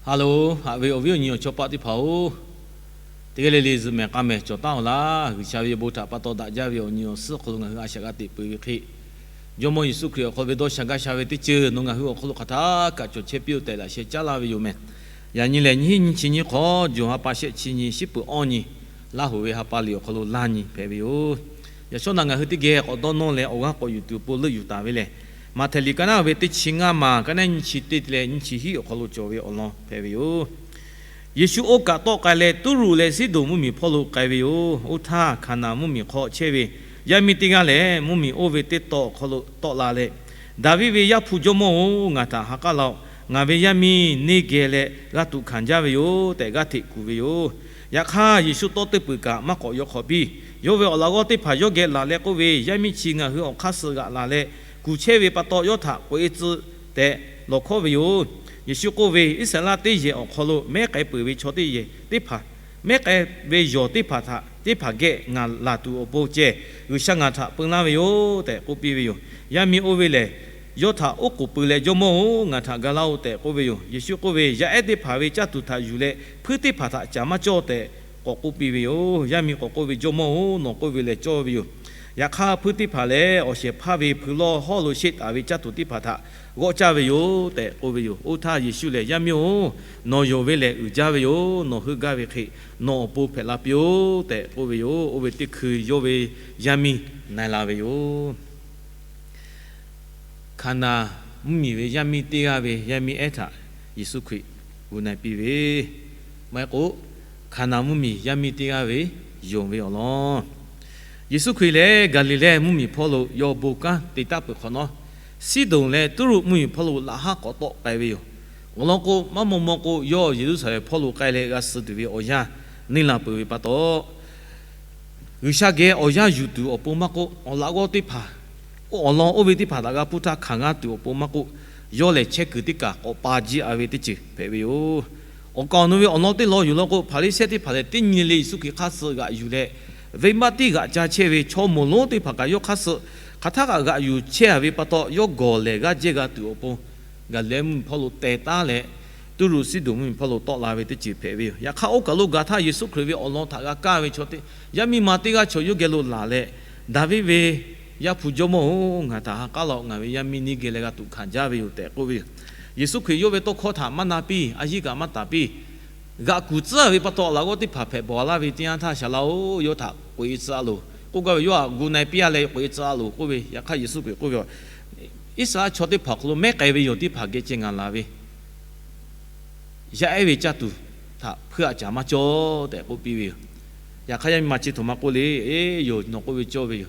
Ha loˬ, haꞈ ve awˬ viˉ awˬ nyi awˬ chawˇ paˆ teˇ hpaˍ-oˬ, teˇ g'aˇ le le zuhꞈ mehˍ k'a mehˍ cawˬ taˉ-oˬ laˇ. G'uiˬsha ve awˬ bon htaꞈ pa taw daꞈ jaˇ ve awˬ nyi awˬ suhˉ awˬ hk'aw lo ngaˬ hui a shaꞈ g'a teꞈ peuˬ ve hk'e, Jawˇmawˇ Yeˍsuˆ Hkriꞈ awˬ hk'aw lo ve dawˇ sha gaˇ sha ve teˇ ceuˬ nawˬ ngaˬ hui awˬ hk'aw lo hk'aˬ htaˇ kaꞈ cawˬ chehˇ piˇ-oˆ tehꞈ laꞈ sheh caˉ laˇ ve yoˬ meh. Yaꞈ nyi lehˬ, nyiˇ hinˉ nyiˇ chi nyiˇ hk'awꞈ, jawˬ ha pa shehˆ chi nyi, shiˉ peuˍ awˇ nyi, Laˇ hoꞈ ve ha pa liꞈ awˬ hk'aw lo laˇ nyi hpehꞈ ve yoˬ. Yaꞈ shawˉ naꞈ ngaˬ hui teˇ geh k'awꞈ dawˇ nawˇ leh awˬ g'aˇ k'awꞈ yuˬ tuˬ awˬ pon leuˆ yuˬ taˍ ve lehˬ, Maꞈhtehˍ liꞈ ka naˉ ve teˇ chi ngaˇ maˬ, ka naˉ nyiˇ chi teˇ leh nyiˇ chi hiˆ awˬ hk'aw lo cawˬ ve awˬ lawn hpehꞈ ve yoˬ. Yeˍsuˆ oˇ kaꞈ tawˆ k'ai leh, Tuˇruꞈ leh Siˉdonˍ mvuhˇmiˬ hpawˇ lo k'ai ve yoˬ. Oˇ htaˇ, Hkaˍnanˍ mvuhˇmiˬ hk'aw chehˇ ve yaˇ miˇ teˇ g'aˇ lehˬ, mvuhˇmiˬ oˇ ve teˇ taw awˬ hk'aw lo tawˆ la leh, Daˍviˆ ve Yaˇ hpu Jawˇmawˇ-oˬ, ngaˬ htaꞈ ha k'aˉ laˇ-oˆ. Ngaˬ ve yaˇ miˇ neˇ geh leh g'a tuꞈ hkanˍ jaˇ ve yoˬ tehꞈ g'aˇ hteꞈ kuˬ ve yoˬ. Yaꞈ hk'aˇ, Yeˍsuˆ tawˇ teˇ peuˬ kaꞈ maˇ k'awꞈ yaw hk'awꞈ piˇ. Yawˇ ve awˬ laꞈ g'awˇ teˇ hpaˍ yawˇ geh laˬ leh k'oˆ ve, Yaˇ miˇ chi ngaˬ hui awˬ hk'aˇ suh g'aꞈ laˬ leh kuˬ chehˇ ve pa taw, yawˇ htaꞈ k'oꞈ-e tcuh tehꞈ lawˬ hkawˉ ve yoˬ. Yeˍsuˆ k'oˆ ve, Iˉsaˍreˍlaˆ teˇ yehˬ awˬ hk'aw lo mehˉ k'ai peuˬ ve chaw teˇ yehˬ teˇ hpaˍ, mehˉ k'ai ve yawˬ teˇ hpaˍ htaꞈ teˇ hpaˍ geh ngaˬ laˬ tuˬ awˬ pon ceh, G'uiˬsha ngaˬ htaꞈ peu laˇ ve yoˬ tehꞈ k'oˆ piˇ ve yoˬ. Yaˇ miˇ oˇ ve lehˬ, yawˇ htaꞈ oˉ k'oˍ pui leh, Jawˇmawˇ-oˬ, ngaˬ htaꞈ ga laˇ-oˆ tehꞈ k'oˆ ve yoˬ. Yeˍsuˆ k'oˆ ve, Yaˇ ehˉ teˇ hpaˍ ve caˇ tuˬ htaꞈ yuˬ leh, hpuiˇ teˇ hpaˍ htaꞈ caˍ maˇ cawˇ tehꞈ k'awꞈ k'oˆ piˇ ve yoˬ. Yaˇ miˇ k'awꞈ k'oˆ ve, Jawˇmawˇ-oˬ, nawˬ k'oˆ ve lehˬ cawˇ ve yoˬ. Yaꞈ hk'aˇ, hpuiˇ teˇ hpaˍ lehˬ, awˬ shehˍ hpaˇ ve hpui lawˇ hawˉ lo sheˆ taˍ ve caˇ tuˬ teˇ hpaˍ htaꞈ g'awˆ caˇ ve yoˬ tehꞈ k'oˆ ve yoˬ. Oˇ htaˇ Yeˍsuˆ lehˬ, Yaˇ miˇ-oˬ, nawˬ yonˍ ve lehˬ uiˍ jaˇ ve yoˬ. Nawˬ heuˆ gaˇ ve hk'e nawˬ awˬ pon hpehꞈ la piˇ-oˆ tehꞈ k'oˆ ve yoˬ. Oˇ ve teˇ hkui yawˇ ve yaˇ miˇ na e la ve yoˬ. Hkaˍnanˍ mvuhˇmiˬ ve yaˇ miˇ teˇ g'aˇ ve yaˇ miˇ ehˉ htaꞈ Yeˍsuˆ Hkriꞈ gu na e piˇ ve, maˇ heˆ k'o, Hkaˍnanˍ mvuhˇmiˬ yaˇ miˇ teˇ g'aˇ ve yonˍ ve awˬ lawn. Yeˍsuˆ Hkriꞈ lehˬ, Gaˍliˍlehˇ mvuhˇmiˬ hpawˇ lo yawˇ bon kanˉ te taˍ peuˬ hk'awꞈ nawˉ, Siˉdonˍ leh Tuˇruꞈ mvuhˇmiˬ hpawˇ lo laꞈ haˉ k'awꞈ tawˆ k'ai ve yoˬ. Awˬ lawn k'o, maˇ maw maw k'o, yawˇ Yeˍruˆsaˍlehnˍ hpawˇ lo k'ai leh g'a suh tuˬ ve awˬ yanˇ neˇ la peuˬ ve pa taw, G'uiˬsha geh awˬ yanˇ yuˬ tuˬ awˬ pon maˇ k'oˆ, awˬ laꞈ g'awˇ teˇ hpaˍ, awˬ lawn oˇ ve teˇ hpaˍ htaꞈ g'a hpuˇ htaˇ hkanˍ g'aˇ tuˬ awˬ pon maˇ k'oˆ, yawˇ lehˬ chehˇ kuiˬ teˇ kaˬ k'awꞈ pa jiˇ a ve teˇ ceuˬ hpehꞈ ve yoˬ. Awˬ kaˍ awˬ nu ve awˬ lawn teˇ lawn yuˬ law k'o, Hpaˍriˍsehˇ teˇ hpaˍ lehˬ, teˇ nyi le Yeˍsuˆ Hkriꞈ hk'aˇ suh g'aꞈ yuˬ leh, venˇbaˆ tiˉ g'aꞈ ca chehˇ ve chaw moˍ lonˉ teˇ hpaˍ kaꞈ yawˇ hk'aˇ suh hk'aˬ htaˇ kaꞈ g'aꞈ yuˬ chehˇ a ve pa taw, yawˇ gawˬ lehˬ g'aˇ jehˇ g'a tuˬ awˬ pon, Gaˍliˍlehˇ mvuhˇmiˬ hpawˇ lo teh taˉ leh, Tuˇruꞈ Siˉdonˍ mvuhˇmiˬ hpawˇ lo tawˆ la ve teˇ ceuˬ hpehꞈ ve yoˬ. Yaꞈ hk'aˇ, oˇ kaˬ lo gaˬ htaˇ Yeˍsuˆ Hkriꞈ ve awˬ lawn htaꞈ g'a kaˇ ve chaw teˇ yaˇ miˇ ma teˇ g'aˇ chaw yawˇ geh lo laˬ leh, Daˍviˆ ve Yaˇ hpu Jawˇmawˇ-oˬ, ngaˬ htaꞈ ha k'aˉ laˇ-oˆ. Ngaˬ ve yaˇ miˇ neˇ geh leh g'a tuꞈ hkanˍ jaˇ ve yoˬ tehꞈ k'oˆ ve yoˬ. Yeˍsuˆ Hkriꞈ yawˇ ve tawˇ hkawˇ htaꞈ maˇ na piˇ, a yiˇ kaꞈ maˇ taˍ piˇ. G'aꞈ kuˬ tcuhˉ ve pa taw, laꞈ g'awˇ teˇ hpaˍ hpehꞈ bawˬ laˇ ve teˇ yanˇ htaˇ, Shaˍ laꞈ-oˬ, yawˇ htaꞈ k'oꞈ-e tcuh a loˬ k'oˆ gaˇ ve, yawˇ htaꞈ gu na e piˇ a leh k'oꞈ-e tcuh a loˬ k'oˆ ve. Yaꞈ hk'aˇ, Yeˍsuˆ Hkriꞈ k'oˆ ve, Iˉsaˍreˍlaˆ chaw teˇ hpaˍ awˬ hk'aw lo mehˉ k'ai ve yawˬ teˇ hpaˍ geh ceh ngaˬ laˬ ve yaˇ ehˉ ve caˇ tuˬ htaꞈ hpuiˇ aꞈ caˍ maˇ cawˇ tehꞈ k'oˆ piˇ ve yoˬ. Yaꞈ hk'aˇ, yaˇ miˇ ma chi htoꞈ ma k'oˆ le, Eˬ, yawˬ nawˬ k'oˆ ve cawˇ ve yoˬ.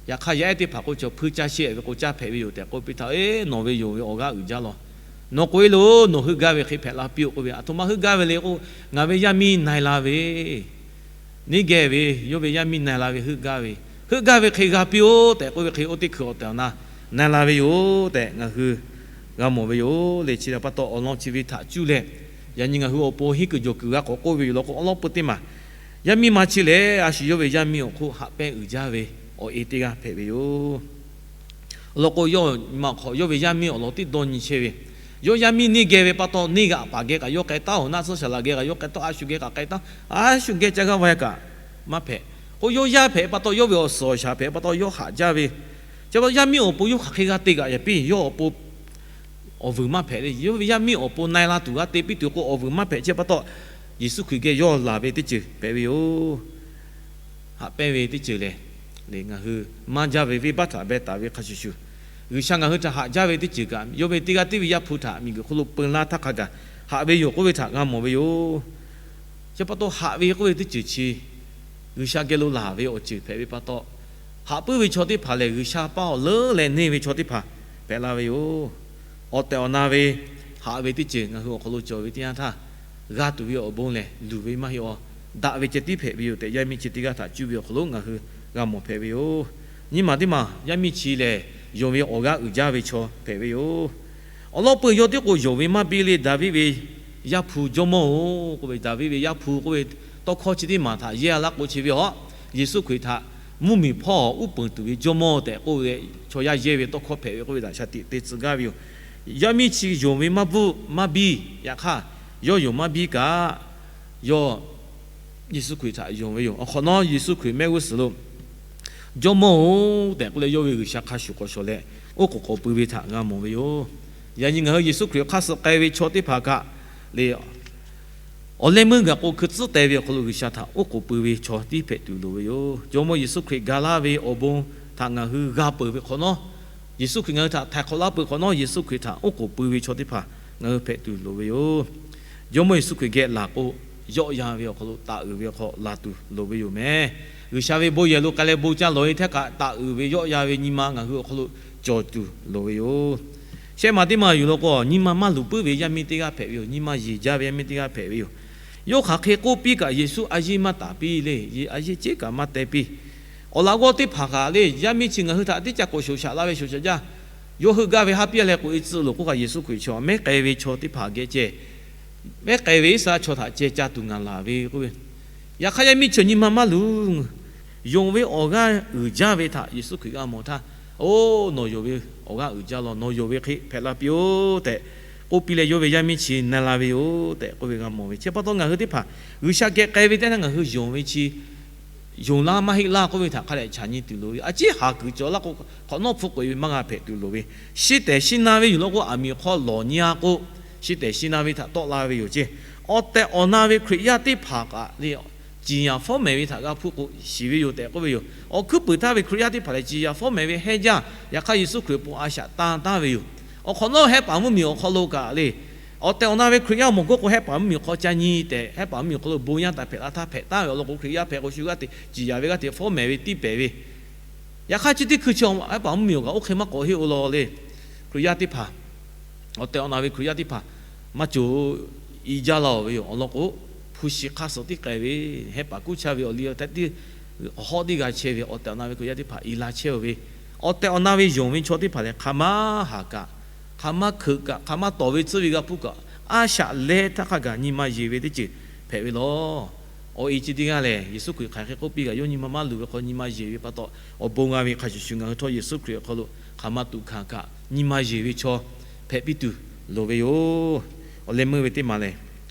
Yaꞈ hk'aˇ, yaˇ ehˉ teˇ hpaˍ k'oˆ ve chaw hpuiˇ caˇ shehˆ ve k'o caˇ hpehꞈ ve yoˬ tehꞈ k'oˆ piˇ htaˇ, Eˬ, nawˬ ve yonˍ ve awˬ g'aˇ uiˍ jaˇ law. Nawˬ k'oꞈ-e loˬ, nawˬ heuˆ gaˇ ve hk'e hpehꞈ la piˇ-oˆ k'oˆ ve. Aˬ htoꞈ ma heuˆ gaˇ ve le k'o, ngaˬ ve yaˇ miˇ na e la ve neˇ geh ve yawˇ ve yaˇ miˇ na e la ve heuˆ gaˇ ve, heuˆ gaˇ ve hk'e g'a piˇ-oˆ tehꞈ k'oˆ ve hk'e, oˇ teˇ hkui awˬ tehˬ awˬ na na e la ve yoˬ tehꞈ ngaˬ hui g'a mawˬ ve yoˬ le. Chi htaꞈ pa taw, awˬ lawn chi ve htaꞈ cuˇ leh, yaꞈ nyi ngaˬ hui awˬ pon henˇ kuiˬ jawˬ kuiˬ g'a k'awꞈ k'oˆ ve yoˬ law k'o, awˬ lawn peu teˇ maˬ, yaˇ miˇ ma chi lehˬ, a shu yawˇ ve yaˇ miˇ awˬ hk'oˆ haꞈ pehnˇ uiˍ jaˇ ve awˬ e teˇ g'aˇ hpehꞈ ve yoˬ. Awˬ lawn k'o, yawˇ nyi ma hk'awꞈ yawˇ ve yaˇ miˇ awˬ lawn teˇ dawˇ nyi chehˇ ve, yawˇ yaˇ miˇ neˇ geh ve pa taw, neˇ g'aꞈ paˍ geh kaꞈ yawˇ k'ai taˉ-oˬ, naˆ tsuhˇ shaˍ laꞈ geh kaꞈ yawˇ k'ai taˉ, a shu geh kaꞈ k'ai taˉ, a shu geh ca g'aˇ va kaꞈ maˇ hpehꞈ. K'o, yawˇ yaˇ hpehꞈ pa taw, yawˇ ve awˬ suhˍ awˬ shaˍ hpehꞈ pa taw, yawˇ haꞈ jaˇ ve, chi pa taw yaˇ miˇ awˬ pon yawˇ hk'aˬ hk'e g'a te kaꞈ yaꞈ piˇ, yawˇ awˬ pon awˬ vuiˬ maˇ hpehꞈ le. Yawˇ ve yaˇ miˇ awˬ pon na e la tuˬ g'a te piˇ tuˬ k'o, awˬ vuiˬ maˇ hpehꞈ. Chi pa taw, Yeˍsuˆ Hkriꞈ geh yawˇ laˬ ve teˇ ceuˬ hpehꞈ ve yoˬ. Haꞈ pehnˇ ve teˇ ceuˬ lehˬ, ngaˬ hui maˇ jaˇ ve venˇbaˆ htaꞈ beh taˍ ve hk'a shuˍ shuˍ, G'uiˬsha ngaˬ hui htaꞈ haꞈ jaˇ ve teˇ ceuˬ kaꞈ, yawˇ ve teˇ g'aˇ tiˉ ve Yaˇ hpu htaꞈ miˬguiˬ hk'oˆ lo peu laˇ htaˇ hk'a gaˬ haꞈ ve yoˬ k'oˆ ve htaꞈ g'a mawˬ ve yoˬ. Chi pa taw, haꞈ ve k'oˆ ve teˇ ceuˬ chi G'uiˬsha geh lo laˬ ve awˬ ceuˬ hpehꞈ ve pa taw, haꞈ puiˉ ve chaw teˇ hpaˍ lehˬ, G'uiˬsha paˇ awˬ leuˉ leh neˇ ve chaw teˇ hpaˍ hpehꞈ la ve yoˬ. Awˬ tehˬ awˬ na ve haꞈ ve teˇ ceuˬ ngaˬ hui awˬ hk'aw lo cawˬ ve teˇ yanˇ htaˇ, g'a tuˬ ve awˬ bon lehˬ luˬ ve maˇ heˆ-aw, daꞈ ve ceh tiˉ hpehꞈ ve yoˬ tehꞈ, yaˇ miˇ chi teˇ g'aˇ htaꞈ cuˇ ve awˬ hk'aw lo ngaˬ hui g'a mawˬ hpehꞈ ve yoˬ. Nyiˇ maˬ teˇ maˬ, yaˇ miˇ chi lehˬ yonˍ ve awˬ g'aˇ uiˍ jaˇ ve chaw hpehꞈ ve yoˬ. Awˬ lawn peuˬ yawˇ tiˉ k'o, yonˍ ve maˇ biˇ le, Daˍviˆ ve Yaˇ hpu Jawˇmawˇ-oˬ k'oˆ ve, Daˍviˆ ve Yaˇ hpu k'oˆ ve tawˇ hkawˇ chi teˇ maˬ htaꞈ yehˇ a laˇ k'o, chi ve awˬ, Yeˍsuˆ Hkriꞈ htaꞈ mvuhˇmiˬ hpawˇ uˉ peunˍ tuˬ ve Jawˇmawˇ tehꞈ k'oˆ ve chaw yaˇ yehˇ ve tawˇ hkawˇ hpehꞈ ve k'oˆ ve htaꞈ shaˍ tiꞈ te tcuh gaˇ ve yoˬ. Yaˇ miˇ chi yonˍ ve maˇ bvuhˆ maˇ biˇ, yaꞈ hk'aˇ yawˇ yonˍ maˇ biˇ kaꞈ, yawˇ Yeˍsuˆ Hkriꞈ htaꞈ yonˍ ve yoˬ. Awˬ hk'awꞈ nawˉ Yeˍsuˆ Hkriꞈ mehˆ g'uˇ suhˍ lo Jawˇmawˇ-oˬ tehꞈ k'oˆ leh yawˇ ve G'uiˬsha hk'a shuˍ k'awꞈ shawˍ leh, oˉ k'oˍ k'awꞈ pui ve htaꞈ g'a mawˬ ve yoˬ. Yaꞈ nyi ngaˬ hui Yeˍsuˆ Hkriꞈ hk'aˇ suh k'ai ve chaw teˇ hpaˍ kaꞈ le, awˬ leh meuˇ gaˬ k'o hkui tcuhˉ teh ve awˬ hk'aw lo G'uiˬsha htaꞈ oˉ k'oˍ pui ve chaw tiˉ hpehꞈ tuˬ loˍ ve yoˬ. Jawˇmawˇ Yeˍsuˆ Hkriꞈ ga laˇ ve awˬ bon htaꞈ ngaˬ hui g'a peuˬ ve hk'awꞈ nawˉ, Yeˍsuˆ Hkriꞈ ngaˬ hui htaꞈ htaiˍ hk'awꞈ laˇ peuˬ hk'awꞈ nawˉ, Yeˍsuˆ Hkriꞈ htaꞈ oˉ k'oˍ pui ve chaw teˇ hpaˍ ngaˬ hui hpehꞈ tuˬ loˍ ve yoˬ. Jawˇmawˇ Yeˍsuˆ Hkriꞈ geh laˬ k'o, yawˆ yan ve awˬ hk'aw lo taˍ uiˍ ve awˬ hk'aw laˬ tuˬ loˍ ve yoˬ meh. G'uiˬsha ve bon yehˬ lo k'ai leh bon caˇ lawˬ ve hteˇ kaꞈ, taˍ uiˍ ve yawˆ yan ve nyi ma ngaˬ hui awˬ hk'aw lo cawˬ tuˬ loˍ ve yoˬ. Shehˆ ma teˇ ma yuˬ law k'o, nyi ma maˇ luˬ puiˉ ve yaˇ miˇ teˇ g'aˇ hpehꞈ ve yoˬ. Nyi ma yeˬ jaˇ ve yaˇ miˇ teˇ g'aˇ hpehꞈ ve yoˬ. Yawˇ hk'aˬ hk'e k'oˆ piˇ kaꞈ, Yeˍsuˆ a yeˇ maˇ taˍ piˇ le. A yeˇ ceˉ kaꞈ maˇ teh piˇ. Awˬ laꞈ g'awˇ teˇ hpaˍ kaꞈ le, yaˇ miˇ chi ngaˬ hui htaꞈ teˇ caˆ k'awꞈ shoˍ shaꞈ la ve shoˍ shaꞈ jaˇ. Yawˇ hui gaˇ ve haˉ piˇ leh k'oꞈ e tcuh loˬ k'oˆ kaꞈ, Yeˍsuˆ Hkriꞈ chaw mehˉ k'ai ve chaw teˇ hpaˍ geh ceh mehˉ k'ai ve Iˉsaˍreˍlaˆ chaw htaꞈ ceh ca tuˬ ngaˬ laˬ ve k'oˆ ve. Yaꞈ hk'aˇ yaˇ miˇ chi nyi ma maˇ luˬ, yonˍ ve awˬ g'aˇ uiˍ jaˇ ve htaꞈ Yeˍsuˆ Hkriꞈ g'a mawˬ htaˇ, oˇ, nawˬ yonˍ ve awˬ g'aˇ uiˍ jaˇ law, nawˬ yonˍ ve hk'e hpehꞈ la piˇ-oˆ tehꞈ k'oˆ piˇ leh, yawˇ ve yaˇ miˇ chi na la ve yoˬ tehꞈ k'oˆ ve g'a mawˬ ve. Chi pa taw ngaˬ hui teˇ hpaˍ G'uiˬsha geh k'ai ve teˇ yanˇ ngaˬ hui yonˍ ve chi yonˍ laˇ maˇ heˆ laˇ k'oˆ ve htaꞈ hk'a dehꞈ chaꞈ nyi tuˬ loˍ ve. A ciˉ haˍ kuiˬ cawˬ laˇ k'o, hk'awꞈ nawˉ hpu k'oꞈ-e ve maˇ g'a hpehꞈ tuˬ loˍ ve. Shi tehˬ shi na ve yoˬ law k'o, aˬ miˍ awˬ hk'aw lawˬ nyi-a k'o, shi tehˬ shi na ve htaꞈ tawˆ la ve yoˬ ceˇ. Awˬ tehˬ awˬ na ve Hkriꞈ yaˇ teˇ hpaˍ kaꞈ le, ciˍ yanˍ fawˉ mehˍ ve htaꞈ g'a hpuˇ k'o shiˍ ve yoˬ tehꞈ k'oˆ ve yoˬ. Awˬ hkuiˉ puiˍ htaˇ ve Hkriꞈ yaˇ teˇ hpaˍ lehˬ, ciˍ yanˍ fawˉ mehˍ ve hehnˇ jaˇ. Yaꞈ hk'aˇ Yeˍsuˆ Hkriꞈ pon a shaꞈ tanˇ taˍ ve yoˬ. Awˬ hk'awꞈ nawˉ hehˉ paˍ mvuhˇmiˬ awˬ hk'aw lo kaꞈ le, awˬ tehˬ awˬ na ve Hkriꞈ yaˇ mawˬ g'awˇ k'o, hehˉ paˍ mvuhˇmiˬ hk'aw ca nyi tehꞈ, hehˉ paˍ mvuhˇmiˬ awˬ hk'aw lo bon yaˇ taˍ hpehꞈ la htaˇ hpehꞈ taˍ ve awˬ lawn k'o, Hkriꞈ yaˇ hpehꞈ k'o shu g'aˇ te, ciˍ yanˍ ve g'aˇ te fawˉ mehˍ ve tiˇ pehˍ ve. Yaꞈ hk'aˇ chi teˇ hkui chi hehˉ paˍ mvuhˇmiˬ awˬ kaꞈ oˇ hk'e maˇ k'awꞈ heˆ-oˬ law le. Hkriꞈ yaˇ teˇ hpaˍ, awˬ tehˬ awˬ na ve Hkriꞈ yaˇ teˇ hpaˍ maˇ cawˬ i jaˇ laˇ-oˬ ve yoˬ. Awˬ lawn k'o, hpu shi hk'aˇ suh tiˉ k'ai ve, hehˉ paˍ kuˇ chaˇ ve awˬ liˇ awˬ tehꞈ tiˉ hawˉ tiˉ g'a chehˇ ve awˬ tehˬ awˬ na ve Hkriꞈ yaˇ teˇ hpaˍ i la chehˇ-oˬ ve, awˬ tehˬ awˬ na ve yonˍ ve chaw teˇ hpaˍ lehˬ, hk'aˬ maˇ haˍ kaꞈ, hk'aˬ maˇ hkeuꞈ kaꞈ, hk'aˬ maˇ tawˍ ve tcuhˉ ve g'a hpuˇ kaꞈ, a shaꞈ leh htaˇ hk'a gaˬ nyi ma yeˬ ve teˇ ceuˬ hpehꞈ ve law. Awˬ e chi teˇ g'aˇ lehˬ, Yeˍsuˆ Hkriꞈ hk'aˬ hk'e k'oˆ piˇ kaꞈ, yawˇ nyi ma maˇ luˬ ve hk'aw nyi ma yeˬ ve pa taw, awˬ bon g'a ve hk'a shuˍ shuˍ ngaˬ hui htawˇ Yeˍsuˆ Hkriꞈ awˬ hk'aw lo hk'aˬ ma tuꞈ hkanˍ kaꞈ nyi ma yeˬ ve chaw hpehꞈ piˇ tuˬ loˍ ve yoˬ. Awˬ leh meuˇ ve teˇ maˬ lehˬ,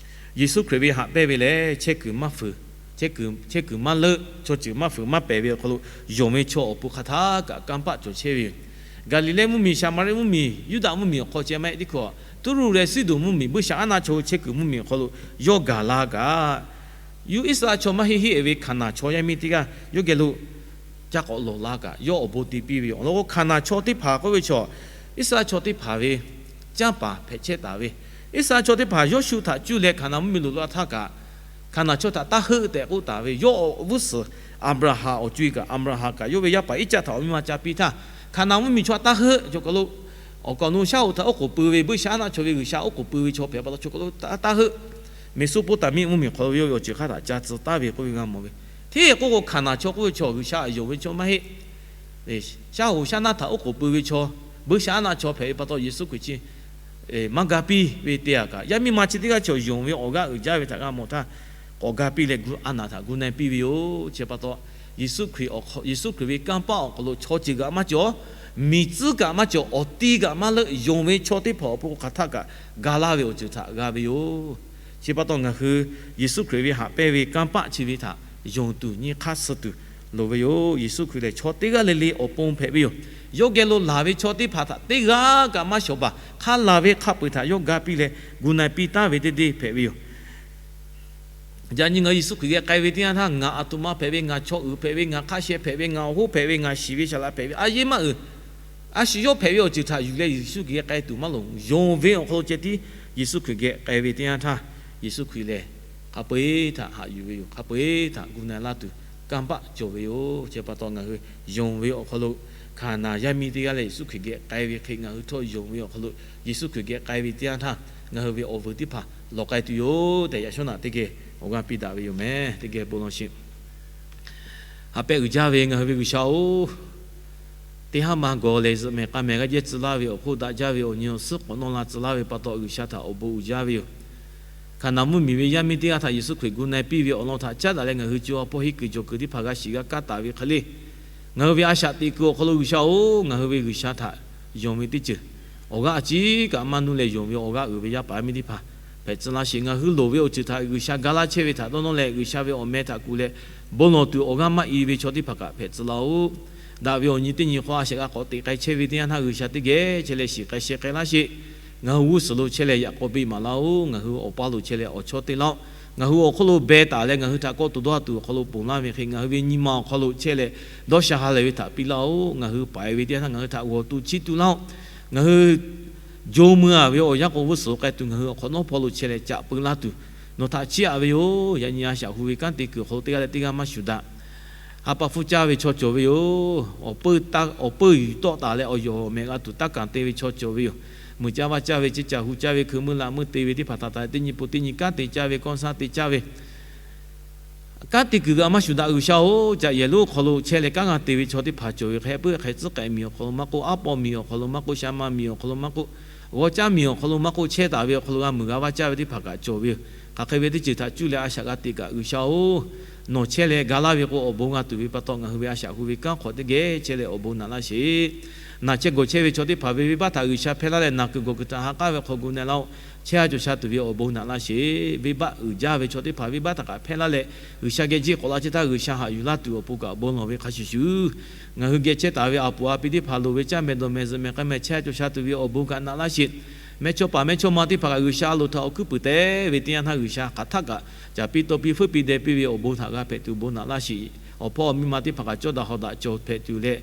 Yeˍsuˆ Hkriꞈ ve haꞈ pehnˇ ve lehˬ, chehˇ kuiˬ maˇ fuiˍ, chehˇ kuiˬ maˇ leuˆ, chaw ceuˬ maˇ fuiˍ maˇ pehˍ ve awˬ hk'aw lo yonˍ ve chaw awˬ pon hk'aˬ htaˇ kaꞈ kanˇ paˆ cawˬ chehˇ ve yoˬ. Gaˍliˍlehˇ mvuhˇmiˬ, Saˍmaˍriˆ mvuhˇmiˬ, Yuˇdaꞈ mvuhˇmiˬ awˬ hk'aw ceh maˇ heˆ teˇ hkui, Tuˇruˆ leh Siˇdonˍ mvuhˇmiˬ buiˇshaˆaˉnaˆ chaw chehˇ kuiˬ mvuhˇmiˬ awˬ hk'aw lo yawˇ gaˬ la kaꞈ, yawˇ Iˉsaˍreˍlaˆ chaw maˇ heˆ heˆ ve Hkaˍnanˍ chaw yaˇ miˇ teˇ g'aˇ yawˇ geh lo ca k'awꞈ lawˬ la kaꞈ, yawˇ awˬ bon te piˇ ve yoˬ. Awˬ lawn k'o, Hkaˍnanˍ chaw teˇ hpaˍ k'oˆ ve chaw, Iˉsaˍreˍlaˆ chaw teˇ hpaˍ ve canˇ paˍ hpehꞈ chehˇ taˍ ve, Iˉsaˍreˍlaˆ chaw teˇ hpaˍ Yawˇshuˆ htaꞈ cuˇ leh Hkaˍnanˍ mvuhˇmiˬ lo la htaˇ kaꞈ, Hkaˍnanˍ chaw htaꞈ taˇ heuˆ tehꞈ k'oˆ taˍ ve, yawˇ awˬ g'uˇ suhˍ Aˍbraˍhanˍ awˬ co-e kaꞈ, Aˍbraˍhanˍ kaꞈ yawˇ ve yaˇ paˍ Iˉcaˆ htaꞈ awˬ miˇ ma ca piˇ htaˇ, Hkaˍnanˍ mvuhˇmiˬ chaw htaꞈ taˇ heuˆ, chaw kaˬ lo awˬ kaˍ awˬ nu shaˉ hoꞈ htaꞈ oˉ k'oˍ pui ve, buiˇshaˆaˉnaˆ chaw ve g'uiˬsha oˉ k'oˍ pui ve chaw hpehꞈ pa taw, chaw kaˬ lo taˇ heuˆ. Meˍsoˍpoˍtaˍmiˆ mvuhˇmiˬ hk'aw lo yawˇ ve awˬ ceuˬ hk'aˇ htaꞈ ca tcuh taˍ ve k'oˆ ve g'a mawˬ ve. Hteˇ k'oˆ k'o, Hkaˍnanˍ chaw k'oˆ ve chaw G'uiˬsha yonˍ ve chaw maˇ heˆ. Shaˉ hoꞈ shaˉ naˆ htaꞈ oˉ k'oˍ pui ve chaw, buiˇshaˆaˉnaˆ chaw hpehꞈ ve pa taw, Yeˍsuˆ Hkriꞈ chi maˇ ga piˇ ve te-a kaꞈ, yaˇ miˇ ma chi teˇ g'aˇ chaw yonˍ ve awˬ g'aˇ uiˍ jaˇ ve htaꞈ g'a mawˬ htaˇ, k'awꞈ ga piˇ leh gu a naˍ htaꞈ gu na-e piˇ ve yoˬ. Chi pa taw, Yeˍsuˆ Hkriꞈ awˬ hk'aw, Yeˍsuˆ Hkriꞈ ve kanˇ paˆ awˬ hk'aw lo chaw ceuˬ kaꞈ maˇ cawˬ, miˬ tcuhˉ kaꞈ maˇ cawˬ, awˬ ti kaꞈ maˇ leuˆ, yonˍ ve chaw teˇ hpaˍ awˬ pon hk'aˬ htaˇ kaꞈ ga laˇ ve awˬ ceuˬ htaꞈ g'a ve yoˬ. Chi pa taw, ngaˬ hui Yeˍsuˆ Hkriꞈ ve haꞈ pehnˇ ve kanˇ paˆ chi ve htaꞈ yonˍ tuˬ nyi hk'aˇ suh tuˬ loˍ ve yoˬ. Yeˍsuˆ Hkriꞈ lehˬ, chaw teˇ g'aˇ le le awˬ pon hpehꞈ ve yoˬ. Yawˇ geh lo laˬ ve chaw teˇ hpaˍ htaꞈ teˇ g'aˇ kaꞈ maˇ shawˍ baˬ. Hk'a laˬ ve hk'a peu-eˬ htaꞈ yawˇ ga piˇ leh gu na-e piˇ taˍ ve teˇ deˇ hpehꞈ ve yoˬ. Yaꞈ nyi ngaˬ hui Yeˍsuˆ Hkriꞈ geh k'ai ve teˇ yanˇ htaˇ, ngaˬ aˬ htoꞈ ma hpehꞈ ve, ngaˬ chaw uiˍ hpehꞈ ve, ngaˬ hk'a sheh hpehꞈ ve, ngaˬ awˬ hoˉ hpehꞈ ve, ngaˬ shiˍ ve shaˍ laꞈ hpehꞈ ve, a yeˇ maˇ uiˍ. A shu yawˇ hpehꞈ ve awˬ ceuˬ htaꞈ yuˬ leh Yeˍsuˆ Hkriꞈ geh k'ai tuˬ maˇ loˍ. Yonˍ ve awˬ hk'aw lo ceh tiˉ Yeˍsuˆ Hkriꞈ geh k'ai ve teˇ yanˇ htaˇ, Yeˍsuˆ Hkriꞈ lehˬ hk'a peu-eˬ htaꞈ haꞈ yuˬ ve yoˬ. Hk'a peu-eˬ htaꞈ gu na-e laˇ tuˬ kanˇ paˆ cawˬ ve yoˬ. Chi pa taw, ngaˬ hui yonˍ ve awˬ hk'aw lo Hkaˍnanˍ yaˇ miˇ teˇ g'aˇ leh Yeˍsuˆ Hkriꞈ geh k'ai ve hk'e, ngaˬ hui htawˇ yonˍ ve awˬ hk'aw lo Yeˍsuˆ Hkriꞈ geh k'ai ve teˇ yanˇ htaˇ, ngaˬ hui ve awˬ vuiˬ teˇ hpaˍ lawˬ k'ai tuˬ yoˬ tehꞈ, yaꞈ shawˉ naꞈ teˇ geh awˬ g'aˇ piˇ daꞈ ve yoˬ meh. Teˇ geh bon law sheˍ. Haꞈ pehnˇ uiˍ jaˇ ve ngaˬ hui ve G'uiˬsha-oˬ, teˇ haˉ ma gawˬ lehˬ zuhꞈ mehˍ k'a mehˍ g'aˇ jehˇ tcuh laˇ ve awˬ hk'oˆ daꞈ jaˇ ve awˬ nyi awˬ suhˉ k'awꞈ nawˇ la tcuh laˇ ve pa taw, G'uiˬsha htaꞈ awˬ bon uiˍ jaˇ ve yoˬ. Hkaˍnanˍ mvuhˇmiˬ ve yaˇ miˇ teˇ g'aˇ htaꞈ Yeˍsuˆ Hkriꞈ gu na-e piˇ ve awˬ lawn htaꞈ caˉ daꞈ leh, ngaˬ hui co a hpawˇ henˇ kuiˬ jawˬ kuiˬ teˇ hpaˍ g'a shiˍ g'a kaˇ taˍ ve hk'e le, ngaˬ hui ve a shaꞈ teꞈ kuiˬ awˬ hk'aw lo G'uiˬsha-oˬ, ngaˬ hui ve G'uiˬsha htaꞈ yonˍ ve teˇ ceuˬ, awˬ g'aˇ a ciˉ kaꞈ maˇ nuˇ leh yonˍ ve awˬ g'aˇ uiˍ ve yaˇ paˍ yaˇ miˇ teˇ hpaˍ hpehꞈ tcuh laˇ sheˍ. Ngaˬ hui loˍ ve awˬ ceuˬ htaꞈ G'uiˬsha ga laˇ chehˇ ve htaꞈ dawˇ nawˇ leh, G'uiˬsha ve awˬ meh htaꞈ kuˬ leh bon lawˬ tuˬ awˬ g'aˇ maˇ i ve chaw teˇ hpaˍ kaꞈ hpehꞈ tcuh laˇ-oˆ. Daꞈ ve awˬ nyi teˇ nyi hk'aw a shaꞈ g'a k'awꞈ teꞈ k'ai chehˇ ve teˇ yanˇ htaˇ, G'uiˬsha teˇ geh chehˇ leh shiˍ k'ai sheh k'ai laˇ sheˍ. Ngaˬ hui g'uˇ suhˍ lo chehˇ leh yaꞈ k'aw beˆ maˍ laˇ-oˆ. Ngaˬ hui awˬ paˇ lo chehˇ leh awˬ chawˇ te laˇ-oˆ. Ngaˬ hui awˬ hk'oˆ lo beh taˍ leh ngaˬ hui htaꞈ kawˆ to dawˇ tuˬ awˬ hk'aw lo ponˬ laˇ ve hk'e, ngaˬ hui ve nyi ma awˬ hk'aw lo chehˇ leh dawˇ sha ha lehˬ ve htaꞈ piˇ laˇ-oˆ. Ngaˬ hui paiˍ ve teˇ yanˇ htaˇ ngaˬ hui htaꞈ g'awˬ tuˬ chiˇ tuˬ laˇ-oˆ. Ngaˬ hui jo mui-a ve awˬ yanˇ k'o, g'uˇ suhˍ lo k'ai tuˬ ngaˬ hui awˬ hk'awꞈ nawˉ hpawˇ lo chehˇ leh caꞈ peu laˇ tuˬ nawˬ htaꞈ chiˇ aꞈ ve yoˬ. Yaꞈ nyi a shaꞈ hu ve kanˉ te kuiˬ awˬ hk'aw lo teˇ g'aˇ leh teˇ g'aˇ maˇ shuˍ daꞈ. Ha pa hpfuhˇ caˇ ve chaw cawˬ ve yoˬ. Awˬ peuˇ taˇ, awˬ peuˇ yuˬ tawˆ taˍ leh awˬ yawˬ mehˍ g'a tuˬ taˇ kanˬ te ve chaw cawˬ ve yoˬ. Mui caˇ vaˇ caˇ ve, ceˇ caˬ hu caˇ ve, hkui meuˇ laꞈ meuˇ te ve teˇ hpaˍ htaꞈ taˍ leh teˇ nyi pon teˇ nyi kanˉ te caˇ ve, kawˇ saˇ te caˇ ve, kanˉ te kuiˬ g'a maˇ shuˍ daꞈ G'uiˬsha-oˬ, caꞈ yehˬ lonˉ awˬ hk'aw lo chehˇ leh kanˉ g'a te ve chaw teˇ hpaˍ cawˬ ve hk'e, peuˇ hk'e tcuhˉ k'ai miˬ awˬ hk'aw lo maˇ k'oˆ, aˉ paw miˬ awˬ hk'aw lo maˇ k'oˆ, sha ma miˬ awˬ hk'aw lo maˇ k'oˆ, g'awˇ caˇ miˬ awˬ hk'aw lo maˇ k'oˆ, chehˇ taˍ ve awˬ hk'aw lo g'a muiˬ g'a vaˇ caˇ ve teˇ hpaˍ kaꞈ cawˬ ve yoˬ. Hk'aˬ hk'e ve teˇ ceuˬ htaꞈ cuˇ leh a shaꞈ g'a teꞈ kaꞈ G'uiˬsha-oˬ, nawˬ chehˇ leh ga laˇ ve k'o awˬ bon g'a tuˬ ve pa taw, ngaˬ hui ve a shaꞈ hu ve kanˉ hk'awꞈ teˇ geh chehˇ leh awˬ bon naꞈ laˇ sheˍ. Naˬ chehˇ gawˬ chehˇ ve chaw teˇ hpaˍ ve venˇbaˆ htaꞈ G'uiˬsha hpehˇ laˇ leh, naˬ kuiˬ gawˬ kuiˬ htaꞈ ha k'aˉ ve hk'aw gu na-e laˇ-oˆ. Chehˇ a cawˬ sha tuˬ ve awˬ bon naꞈ laˇ sheˍ. Venˇbaˆ uiˍ jaˇ ve chaw teˇ hpaˍ venˇbaˆ htaꞈ kaꞈ hpehˇ laˇ leh, G'uiˬsha geh jiˆ k'awꞈ la chehˇ htaˇ, G'uiˬsha haꞈ yuˬ laˇ tuˬ awˬ pon kaꞈ bon lawˬ ve hk'a shuˍ shuˍ, ngaˬ hui geh chehˇ taˍ ve a puˍ a pi teˇ hpaˍ loˍ ve caˇ mehˍ dawˬ mehˍ zuhꞈ mehˍ k'ai mehˍ chehˇ a cawˬ sha tuˬ ve awˬ bon kaꞈ naꞈ laˇ sheˍ. Mehˇchawˇ paˍ mehˇchawˇma teˇ hpaˍ kaꞈ G'uiˬsha a loˍ htaꞈ awˬ hkuiˉ puiˍ te ve teˇ yanˇ htaˇ, G'uiˬsha hk'aˬ htaˆ kaꞈ caˍ piˇ taw piˇ feuˉ piˇ deh piˇ ve awˬ bon htaꞈ g'a hpehꞈ tuˬ bon naꞈ laˇ sheˍ. Awˬ hpawˇ awˬ miˇ ma teˇ hpaˍ kaꞈ cawˇ daꞈ hawˍ daꞈ cawˬ hpehꞈ tuˬ leh,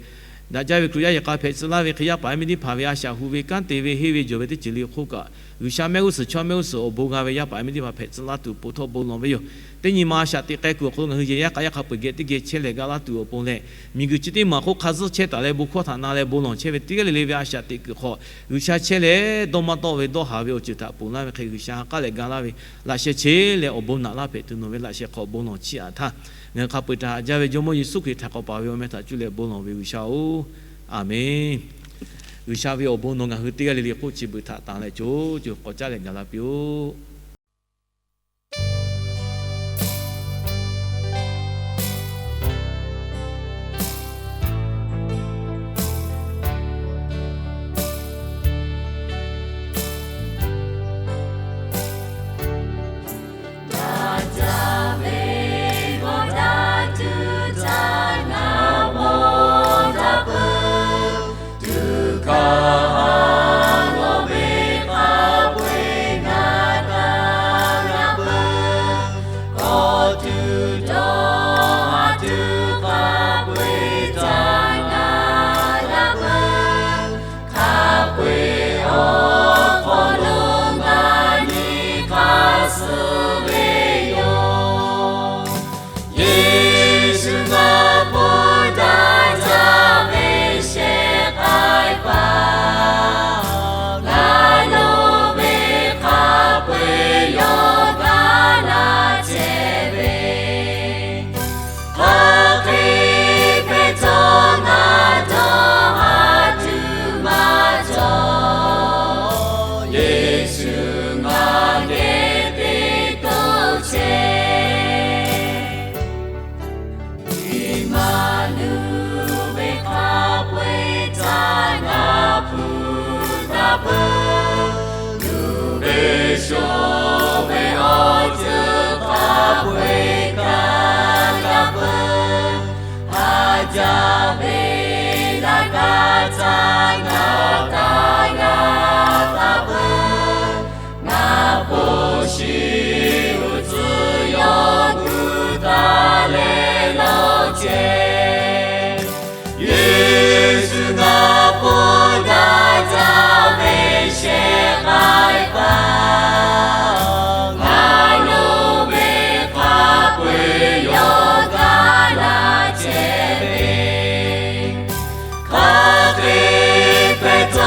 daꞈ jaˇ ve Hkriꞈ yaˇ yehˬ k'a hpehꞈ tcuh laˇ ve hk'e, yaˇ paˍ yaˇ miˇ teˇ hpaˍ ve a shaꞈ hu ve kanˉ te ve henˇ ve jawˬ ve teˇ ceuˬ le hk'oˆ kaꞈ, G'uiˬsha mehˆ g'uˇ suhˍ chaw mehˆ g'uˇ suhˍ awˬ bon g'a ve yaˇ paˍ yaˇ miˇ teˇ hpaˍ hpehꞈ tcuh laˇ tuˬ po htawˇ bon lawˬ ve yoˬ. Teˇ nyi ma a shaꞈ teꞈ k'ai kuiˬ awˬ hk'aw lo ngaˬ hui yehˬ yaˇ k'a yaˇ hk'a peu-eˬ geh teˇ geh chehˇ leh ga laˇ tuˬ awˬ pon leh, miˬguiˬ chi teˇ maˬ hk'oˆ hk'a zuhˆ chehˇ taˍ leh bon hkawˇ htaꞈ na leh bon lawˬ chehˇ ve teˇ g'aˇ le le ve a shaꞈ teꞈ kuiˬ hk'aw, G'uiˬsha chehˇ leh dawˇ maˇ tawˆ ve dawˇ haˍ ve awˬ ceuˬ htaꞈ ponˬ laˇ ve hk'e, G'uiˬsha ha k'aˉ leh ga laˇ ve laꞈ sheh cheˇ leh awˬ bon naꞈ laˇ hpehꞈ tuˬ nawˬ ve laꞈ sheh hk'aw bon lawˬ chiˇ aꞈ htaˇ, ngaˬ hui hk'a peu-eˬ htaꞈ haꞈ jaˇ ve Jawˇmawˇ Yeˍsuˆ Hkriꞈ htaꞈ k'awꞈ paˍ ve awˬ meh htaꞈ cuˇ leh bon lawˬ ve G'uiˬsha-oˬ, aˬmenˍ. G'uiˬsha ve awˬ bon nawˬ ngaˬ hui teˇ g'aˇ le le hk'oˆ chi beuꞈ htaꞈ tanˬ leh co co k'awꞈ caˉ leh gaˬ la piˇ-oˆ. Yeˍsuˆ ngaˬ hpu daꞈ jaˇ ve shehˍ k'ai paˍ, ngaˬ lo ve hk'a peu-eˬ yawˇ ga laˇ chehˇ ve, hk'aˬ hk'e hpehꞈ htawˇ ngaˬ dawˇ haˍ tuˬ maˇ cawˬ. Yeˍsuˆ ngaˬ geh te toˇ chehˇ. Iˉmaˍnuˆ ve hk'a peu-eˬ htaꞈ ngaˬ hpu daꞈ peuˬ. Luˬ ve shoˍ ve awˬ ceuˬ hk'a peu-eˬ kaꞈ daꞈ peuˬ. Haˍ jaˇ ve laꞈ kaˇ htaꞈ ngaˬ taˇ g'a daꞈ peuˬ. Ngaˬ hpu shiˍ uiˍ tcuh yawˇ gu taˍ leh lawˬ chehˇ. Yeˍsuˆ ngaˬ hpu daꞈ jaˇ ve shehˍ k'ai paˍ, ngaˬ lo ve hk'a peu-eˬ yawˇ ga laˇ chehˇ ve, hk'aˬ hk'e hpehꞈ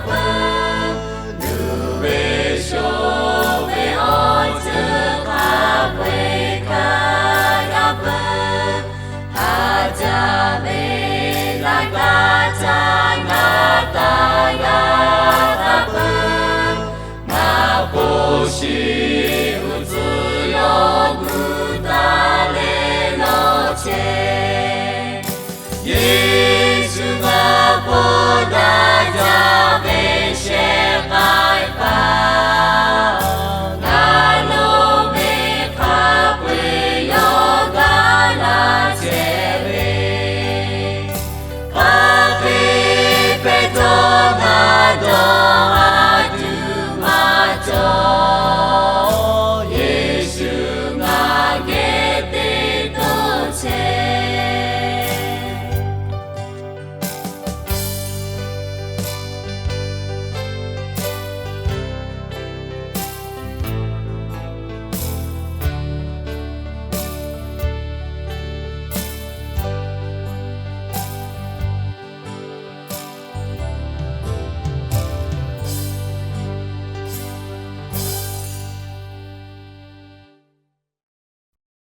peuˬ. Nuˇ ve sho ve awˬ ceuˬ hk'a peu-eˬ kaꞈ yaˇ peuˬ. Haˍ jaˇ ve laꞈ ka htaꞈ ngaˬ taˍ yaˇ hk'a peuˬ. Maˇ k'oˆ, shiˍ uiˍ tcuh yawˇ gu taˍ leh lawˬ chehˇ.